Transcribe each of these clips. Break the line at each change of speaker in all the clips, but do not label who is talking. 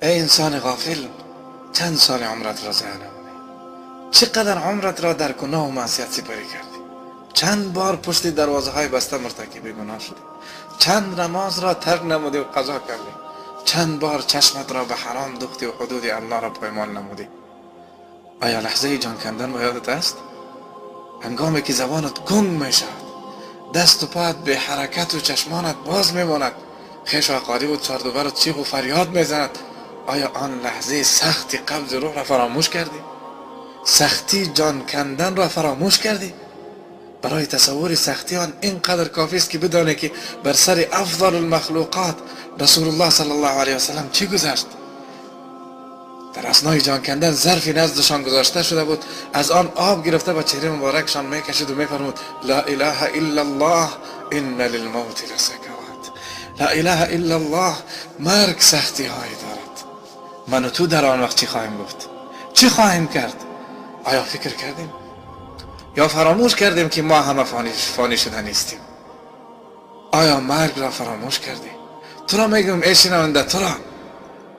ای انسان غافل، چند سال عمرت را ضایع نمودی؟ چقدر عمرت را در گناه و معصیت سپری کردی؟ چند بار پشت دروازه های بسته مرتکب گناه شدی؟ چند نماز را ترک نمودی و قضا کردی؟ چند بار چشمت را به حرام دوختی و حدود الله را پایمال نمودی؟ آیا لحظه جان کندن به یادت است؟ هنگامی که زبانت گنگ می شود، دست و پایت به حرکت و چشمانت باز می ماند، خویش و اقارب و چهار چیغ و فریاد می زند، آیا آن لحظه سختی قبض روح را فراموش کردی؟ سختی جان کندن را فراموش کردی؟ برای تصور سختی آن اینقدر کافی است که بدانی که بر سر افضل المخلوقات رسول الله صلی الله علیه و سلم چی گذشت. در اثنای جان کندن ظرفی نزدشان گذاشته شده بود، از آن آب گرفته با چهره مبارکشان میکشید و میفرمود لا اله الا الله ان للموت لسکرات. لا اله الا الله، مرگ سختی هایی دارد. من و تو در آن وقت چی خواهیم گفت؟ چی خواهیم کرد؟ آیا فکر کردیم؟ یا فراموش کردیم که ما همه فانی شده نیستیم؟ آیا مرگ را فراموش کردی؟ تو را میگم ای شنونده، تو را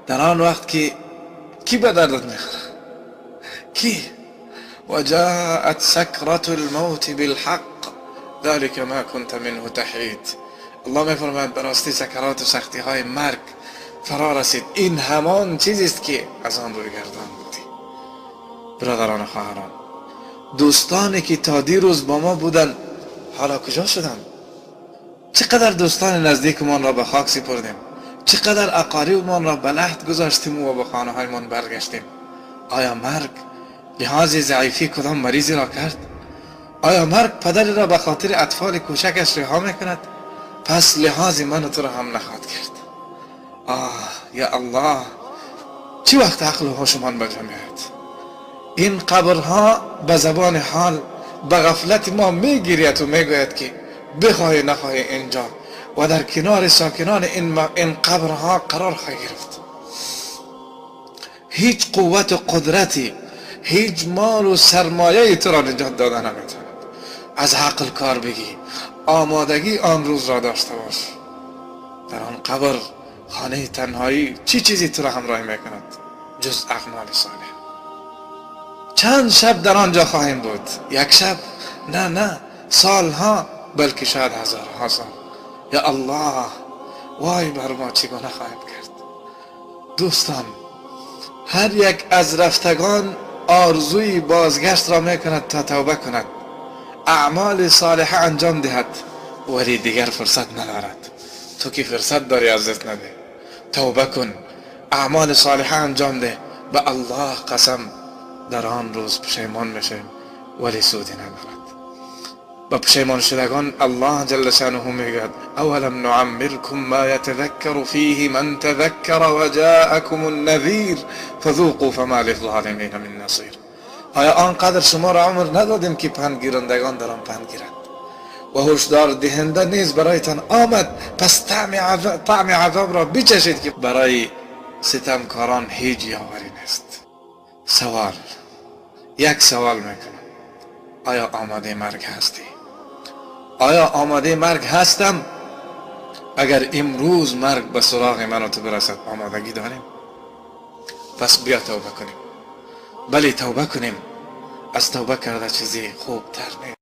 در آن وقت که کی به دردت میخوره؟ کی؟ وجاءت سکرة الموت بالحق ذلك ما كنت منه تحید. الله میفرماید به راستی سکرات و سختی های مرگ فرا رسید، این همان چیزی است که از آن روی گردان بودی. برادران و خواهران، دوستانی که تا دیروز با ما بودند حالا کجا شدند؟ چقدر دوستان نزدیکمان را به خاک سپردیم، چقدر اقاربمان را به لحد گذاشتیم و به خانه هایمان برگشتیم. آیا مرگ لحاظ ضعیفی کدام مریضی را کرد؟ آیا مرگ پدری را به خاطر اطفال کوچکش رها میکند؟ پس لحاظ من و تو را هم نخواهد کرد. آه یا الله، چی وقت عقل و هوشمان به جا میآید؟ این قبرها به زبان حال به غفلت ما میگیرید و میگوید که بخواهی نخواهی اینجا و در کنار ساکنان این قبرها قرار خواهی گرفت. هیچ قوت و قدرتی، هیچ مال و سرمایه تو را نجات داده نمیتواند. از عقل کار بگی، آمادگی آن روز را داشته باش. در آن قبر، خانه تنهایی، چی چیزی تو را همراهی میکند جز اعمال صالح؟ چند شب در آنجا خواهیم بود؟ یک شب؟ نه نه، سالها، بلکه شاید هزارها سال. یا الله، وای بر ما چگونه خواهیم کرد. دوستان، هر یک از رفتگان آرزوی بازگشت را میکند تا توبه کند، اعمال صالحه انجام دهد، ولی دیگر فرصت ندارد. تو که فرصت داری از دست نده، توبه کن، اعمال صالحه انجام ده. به الله قسم در آن روز پشیمان میشیم ولی سودی ندارد. با پشیمان شدگان الله جل شانه میگوید اولم نعمرکم ما یتذکر فیه من تذکر وجاءکم النذیر فذوقوا فما للظالمین من نصیر. آیا آنقدر شما را عمر ندادیم که پندگیرندگان در آن پند گیرند و هشدار دهنده نیز برایتان آمد، پس طعم عذاب را بچشید که برای ستمکاران هیچ یاوری نیست. سوال، یک سوال میکنم، آیا آماده مرگ هستی؟ آیا آماده مرگ هستم؟ اگر امروز مرگ به سراغ من و تو برسد آمادگی داریم؟ پس بیا توبه کنیم. بله توبه کنیم، از توبه کرده چیزی خوبتر نیست.